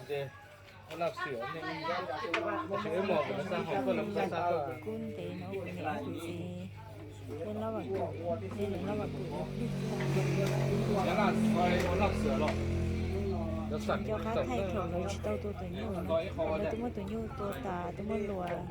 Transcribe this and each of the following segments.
Kub ntev no kuv niam kuv txiv, peb lab vas kum, peb lab vas kum, nco qab thaij thaum lawv tsis tau tua tus nyuj no, lawv twb muab tus nyuj tua tas, twb muab luas tas.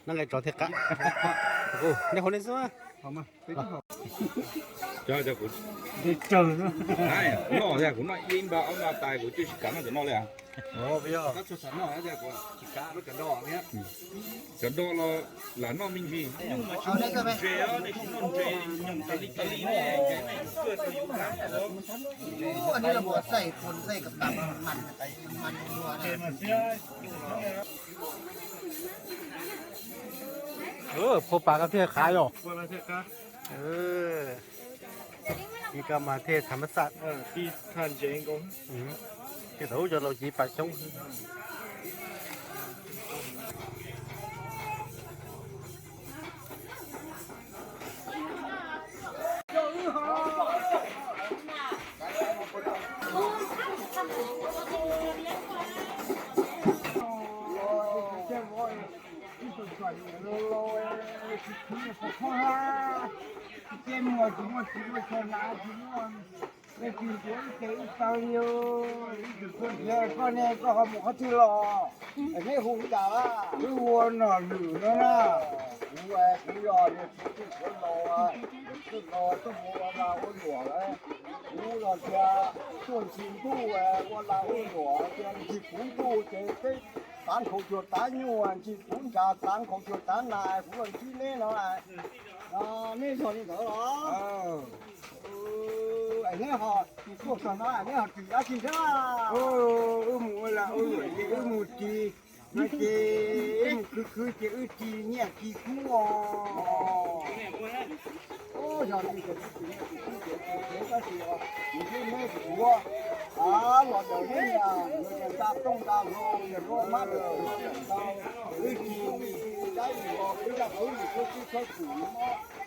Noj nqaij tsov thiaj qab. Nej hauv nej xwb. Noj, kuv noj ib npa ob npa tas kuv twb tsis kam noj cov no li. Cov do los lam noj me ntsis, nyuj mas tsis noj ntses, nej tsis noj ntses nyoos tas li tas li ne, kuj tau yus tas. Phua pas koj thiaj qab yom. Ib koj mas thiaj tham mas xaj. Tej thaum ub cov laus cev pas xyoob. Ces muaj tsis muaj tsis muaj chaw hnav tsis muaj, leej twg tuav ib ce ib taw li. Ib tug tuaj nrhiav koj ne, koj ho mus qhov twg los? Neb hu li cas? Wb hu ua Nom Lwm no na. Kuv, kuv yog niag txiv twj suav laus, twj laus tuaj mus ua lag ua luam lawm. Kuv los tias tuaj ntxi ntuj ua lag ua luam, tias ntxi kuv ntuj ces peb tav nkhaus cuag tav nyuj, ntxi kuv nrad tav nkhaus cuag tav nas, kuv los ntsib neb no. Neb yog li ntawd los? Es neb ho tuaj txog no neb ho ris dab tsi thiab? Wb mus ua lag ua luam ces wb mus ris no ces wb mus khwv khwv ces wb ris nyiaj ris kub os. Yog li ces wb ris nyiaj ris kub ces ris kub tab sis os, kuv twb neb kuv los daws neb niag nta rooj nta vlog yog rau mab lawm tau, wb ris dab tsi los wb zaj qub yus txhob txib txhob xum,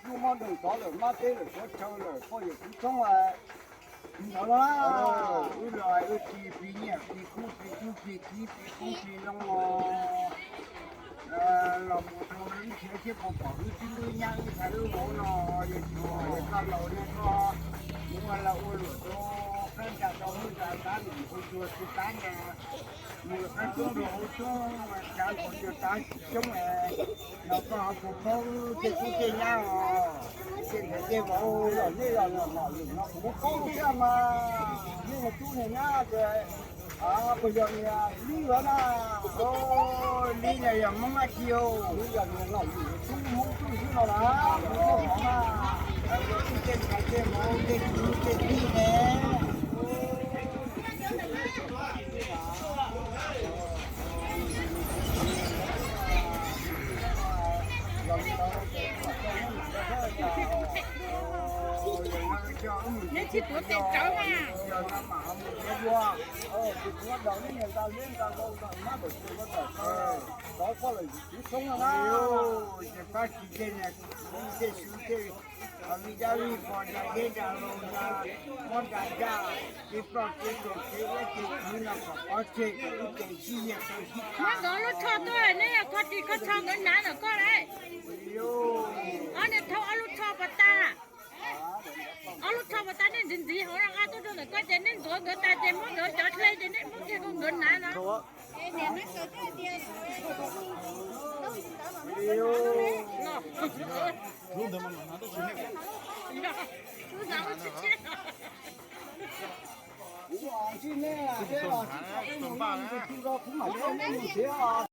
lub mob neeg tov lawm mab teb lawm suav chaw lawm poj yawm kuv tshoob. Ntawd los wb los wb tig plig nyiaj plig kub plig kub plig kib plig kub plig loo los mus rau ib nrhiav thiab puas pom wb tib lub nyab wb ntxhais wb vauv no, yog tsis pom yog koj laus nej koj mus ua lag ua luam rau qab ntsa rau hauv ntsa tab mus ua tsuag tsis tab na, mus qab roob rau hauv roob tsav nkaus cov tav tsis coob no koj ho puas paub tej kub tej nyab os, tej ntxhais tej vauv los nej los los los lwm no kuv paub thiab mas, nej yog tub niag nyab ces puas yog niag Lib los na? Lib no yog Hmoob dab tsi os? Lib yog niag Nom Lwm tub Hmoob tub xwb no na, kuv paub mas. Yog tej ntxhais tej vauv tej kwv tej tij ne. Neb tsis tuav tes tsawv na. Ces pab tsis tej niag tej su tej vij dab vij pog nra deb nra laus nra mob nra ncaj, tej ploj tej tuag tej iab tej kwv no kom pov tseg kom ib tes sib yiag tau sib tham. Nkawd ob lub tsho tuaj, neb yog kho ris kho tsho nkawd hnav ntawm koj lauj. Ob niag thauj ob lub tsho pas tas. Ob lub tsho pas tas nej ntxiv ntxiv hauv no nqa tuaj rau ntawm koj ces neb ntxuav nkawd tas ces muab nkawd cov hle ces neb muab kiag rau nkawd hnav no. Kuv los ntsib nej, nej los ntsib kuv mam coj nej mus thiab os.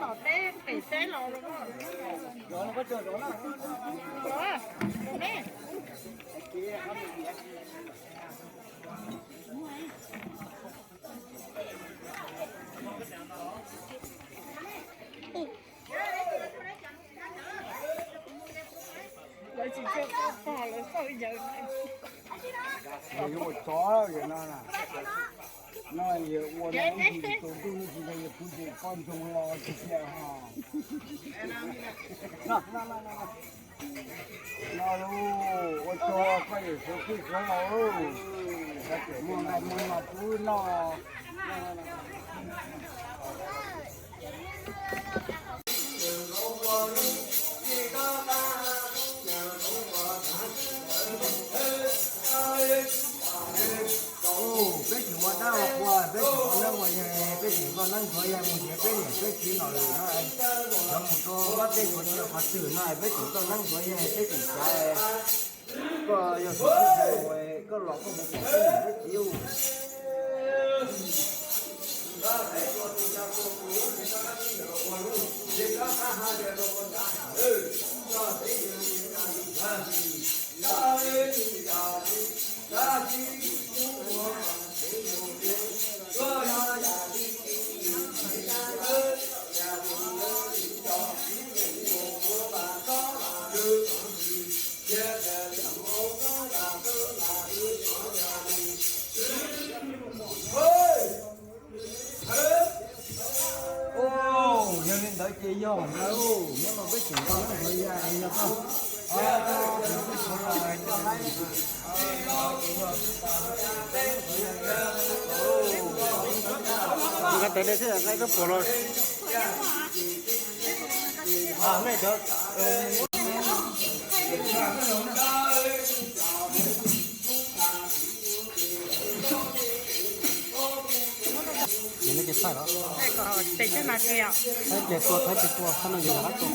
Tom teb pem teb los. Lawv tsis tshua tau pog lawv xauj yawg. Yog ua tsov no na, no yog ua no ib tug tus ntuj tsis yog yog kuv tus poj ntxoog los tsis tiag ho. No, no, no, no, no. No lauj, ua tsaug koj yawm suav txij suav laus lauj, muaj nqaij muaj no pub noj. Peb tseem ua dab ua qhua, peb tseem ua neeb ua yaig, peb tseem noj neeb ntxuav yaig mus nrhiav peb niam peb txiv Nom Lwm no, cov mus rau vaj teb qhov txhia qhov twg no, peb tseem noj neeb ntxuav yaig, peb tseem xav. Koj yog tus tub, koj los koj mus pom peb niam peb txiv. Yog li ntawd ces yog ntawd, nyob no peb tseem noj neeb ntxuav yaig no koj. Nqa tawv dej thiab nqa ib tug phuam los. Ces nej ces thaij los, thaij ces tua, thaij ces tua, thaij no ces lawv tua.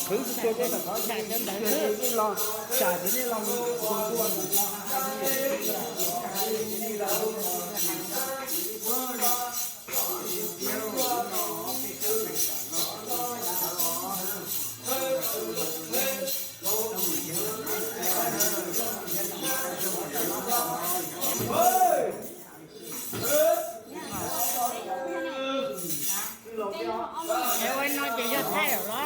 Qhwv tsis tau, tsam cov ntawd los, tsam cov nej los. Ua no ces yog thaij lawm los?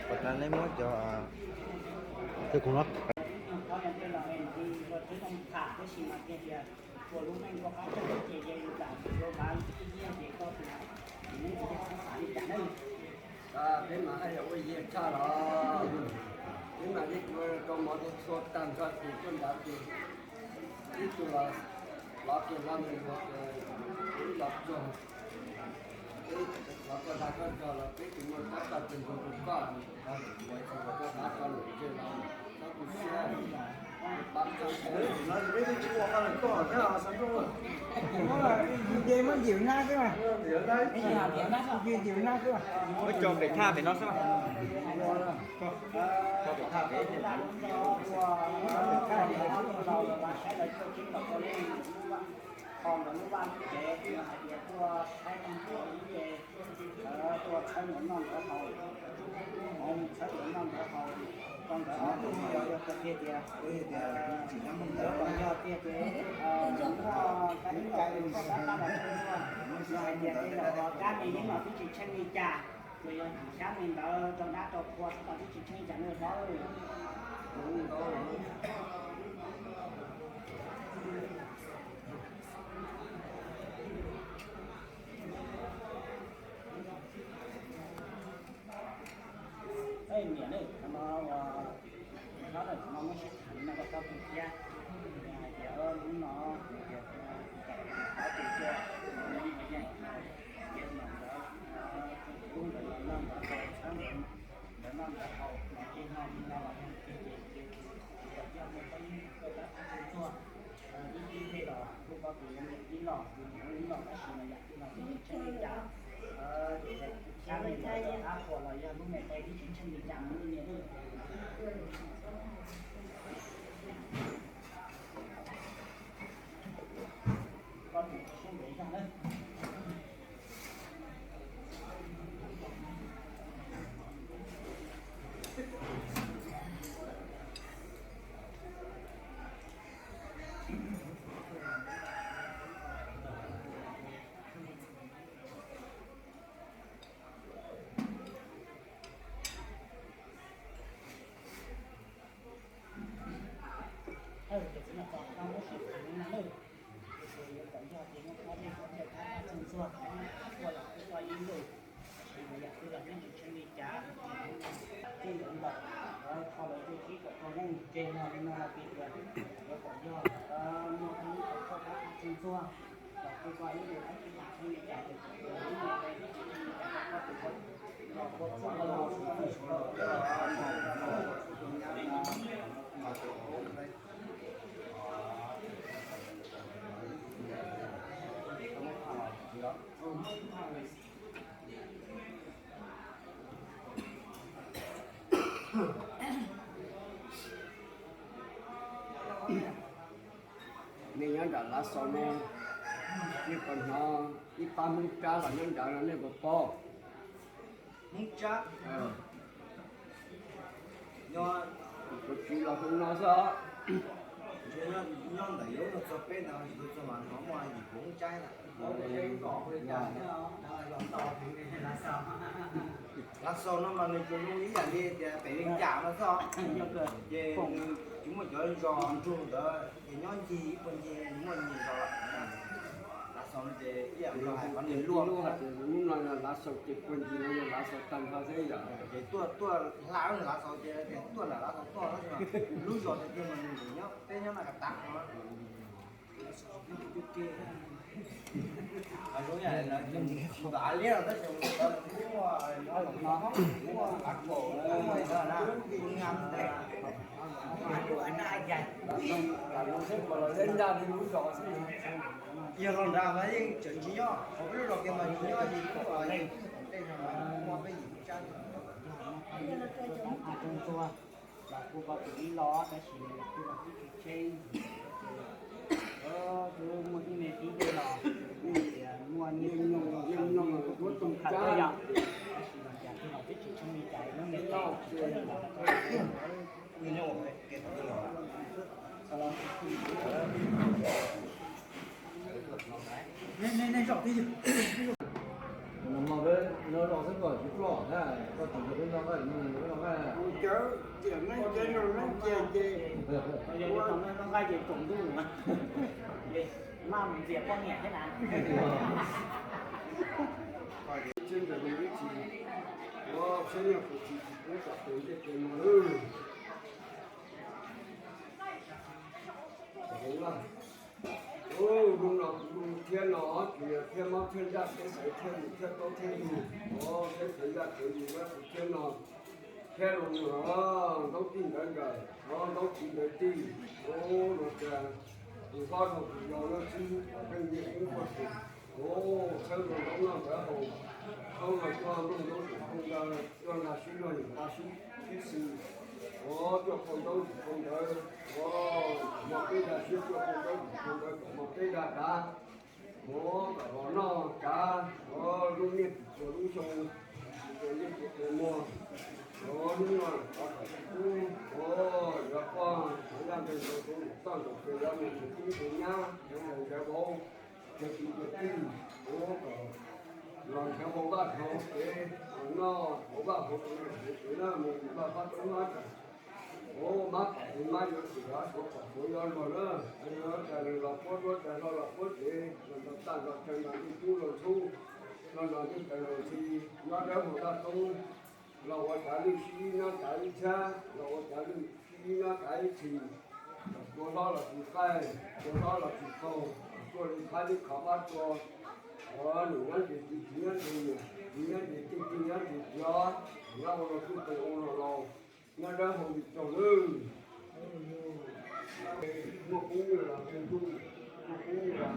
Pos tas nej muab cov, tej kuv no. Peb mas haj yam ua yiag tshaj los, peb mas ib tug rau mov txhua tag nrho ces tuaj nrad ces ib tug los, los kiag los nws los, ib los txog, los koj dag koj zog los peb tus muaj tab tag tus nrug tus koj, ua tsis ua koj tab tso lwm ntsej los txhob tu siab. Muab cov pem thaj pem no xwb mas. Cov pem thaj pem. Kab me yeeb los twb tsis tsheej li cas, los yog xyab me ntawd rau dab rau qhua xwb los twb tsis tsheej li cas na hlob. Koj tus yam ib los, tus niam ib los, tab sis mas yam twg los twb tsis tsheej li cas. Tus xyab li los yog qab qhuas los yog lub me qe twb tsis tsheej li cas mus li niam li. Koj tus siab ntev zog na. Thawj tus txiv no txog tau muab sim kheev no lawm, ces yuav kom yog ces muab qhov dej qhov cawm thab thab txog ntxuag, ua los kuj ua ib lus, tab sis mas yam twg los yeej tsis tsheej li cas. Txij ntawd ntawm lawv kho lawv tu sib kom tau neej tseg no li no los piv tias yuav kom yog muaj ib lub qhov tshuaj thab thab txog ntxuag, los kuj ua ib lus tab sis mas tsheej li cas ces kom ua ib lus, ua tus ua los ua txuj los ua txuj Nej nyob nram Lav Xaus no, nej puas hnov ib pab Hmoob Tsab los nyob nrad no nej puas paub? Hmoob Tsab? Nyob, kuv tsis los hu no xwb. Nyob ntawm yuav txog peb ntawd txog mas hnov muaj yim puas Hmoob Tsab na. Lav Xaus no mas nws tsuas zoo ib yam li tias pem Vees Cas no xwb, ces nws tsis muaj cov zos nrug ntawd ces nyob ncig ib puag ncig muaj ncig zos. Lav Xaus no ces ib yam li hais qhov niag luaj, hnub no Lav Xaus ces puag ncig no yog Lav Xaus tag nrho xwb yom. Ces tuaj tuaj hla Lav Xaus ces tias tuaj nram Lav Xaus tuaj tab sis mas lub zos tiag tiag mas nws nyob peb nyob Naj Kas Tav no. Yog los nrad mas yeej tseem tsis nyob, qhov peb lub zos kiag mas tsis nyob, yeej tuaj yeej tej no mas muaj peb yim Hmoob Tsab. Los kuj koj tus ib los tab sis mas yam twg los twb tsis tsheej. Twb muaj ib me tib dej los kuj tias muaj nyiaj tub nyoog los xav nyiaj tub nyoog kawg yom, tab sis mas yam twg los twb tsis tsheej li cas lub niag tau. Cov tiam neej ces noj nqaij ces tsaus ntuj, maj mus ntxias poj niam thiab na. Tsis ntawm nws ib tsis, ua tsheb nyuag kuv tsis tsis pub kom tus ntiaj teb no. Hnub no kuv thiab no, kuv thiab mob thiab ntsaj thiab xaiv thiab mus thiab taub thiab yug, o, thiab txawv yaj txawv yus thiab kuv thiab no, thiab los nws ntaub tij ntawv nkawm, o, ntaub tij ntawv tij, o, los tias tus hlob rau tus yau lawm xwb, pheej nyiam ub quaj tus, o, txhawb los ntaub noj ntawv haus, txhawb los cuag nplooj ntaub tus phau ntawv, cuag nra sib luag yus nra sib xis, o, cuag phau ntaub tus phau ntawv, o, mos peb nra sib cuag phau ntaub tus phau ntawv kom mos peb nra kav, o, kom los noj kav, o, lub niaj tus txuas lub xyoo, txuas niaj tus txuas muag, o, hnub no thov kom tub, o, yuav poj, yuav yaj ntees ntaus tus txaj ntaus pes yuav mus tus tub tus nyab, yuav ntaus ncaws vauv, ncaws tus ncaws tij, o, kom los nrhiav hauv vaj hauv kev, los noj hauv vaj hauv kev, hauv kev na mus vaj fab tub mab tas, o, mab pom tus mab yuav tsum, suav pom suav yuav luag na, yuav rais lwm los puab, duab rais hlo los puab tsev, los nrog txaj nrog chaw nrog ntuj tub los ntxhub, los nrog ntuj taws los ntxhi, nyob dawb hauv daj toob, los ua cav lwj sib nyob cav ib txhiab, los ua cav lwj sib nyob cav ib txhis, tua hlob los tsis qaij, tua hlob los tsis qaug, tuaj li phab lib qhov fab tua, o, nws nyob ntses tsis nyob ntses niam, tsis nyob ntses tij, tsis nyob ntses txiv, nyob ua los tub tes ua los laus, nyob dawb hauv li tsaug lwj. Muaj pub nws los tsis ntuj, muaj pub nws los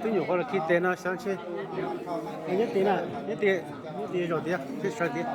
Twb nyuam qhuav los khi tes no xyov ntshe. Nyob tid na, nyob tid, nyob tid zaum tiag, sawv tiag.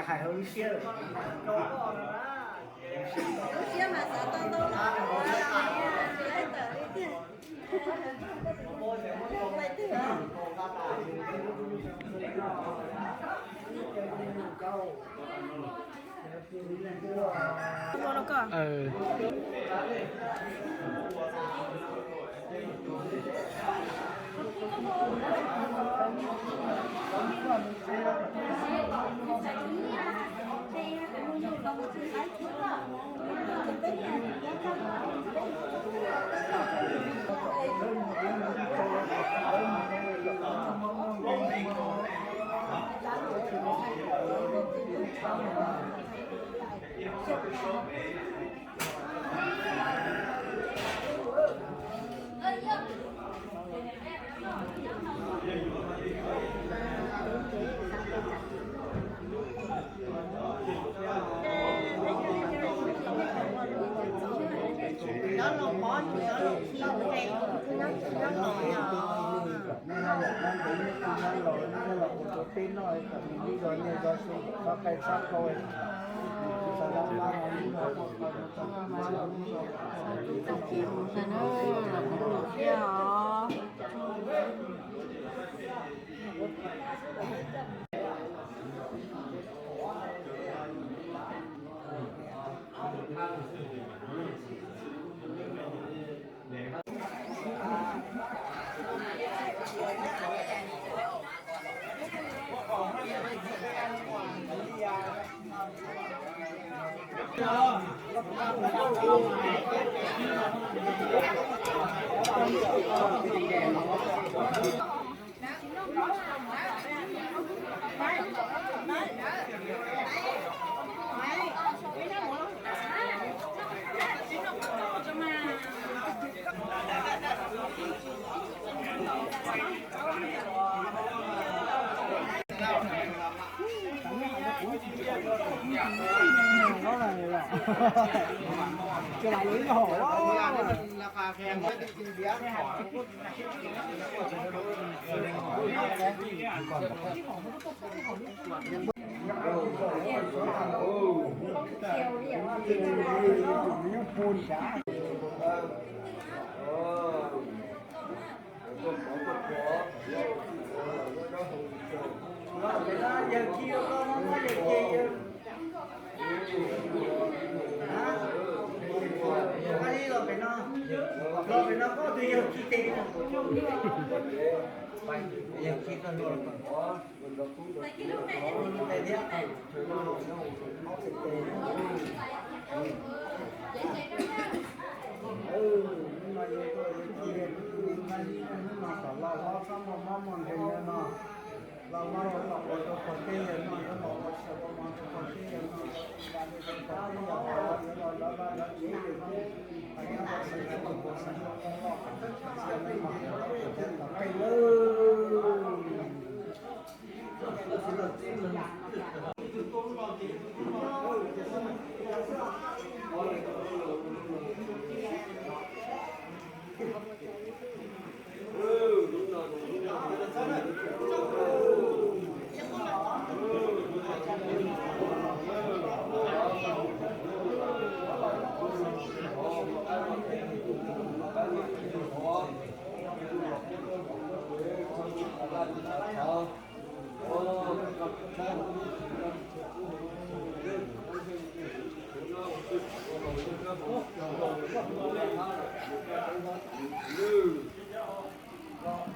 Hais hauv lub siab lawm. Lub siab mas xav tau ntau los tsis tawm li tiag.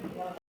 Lwm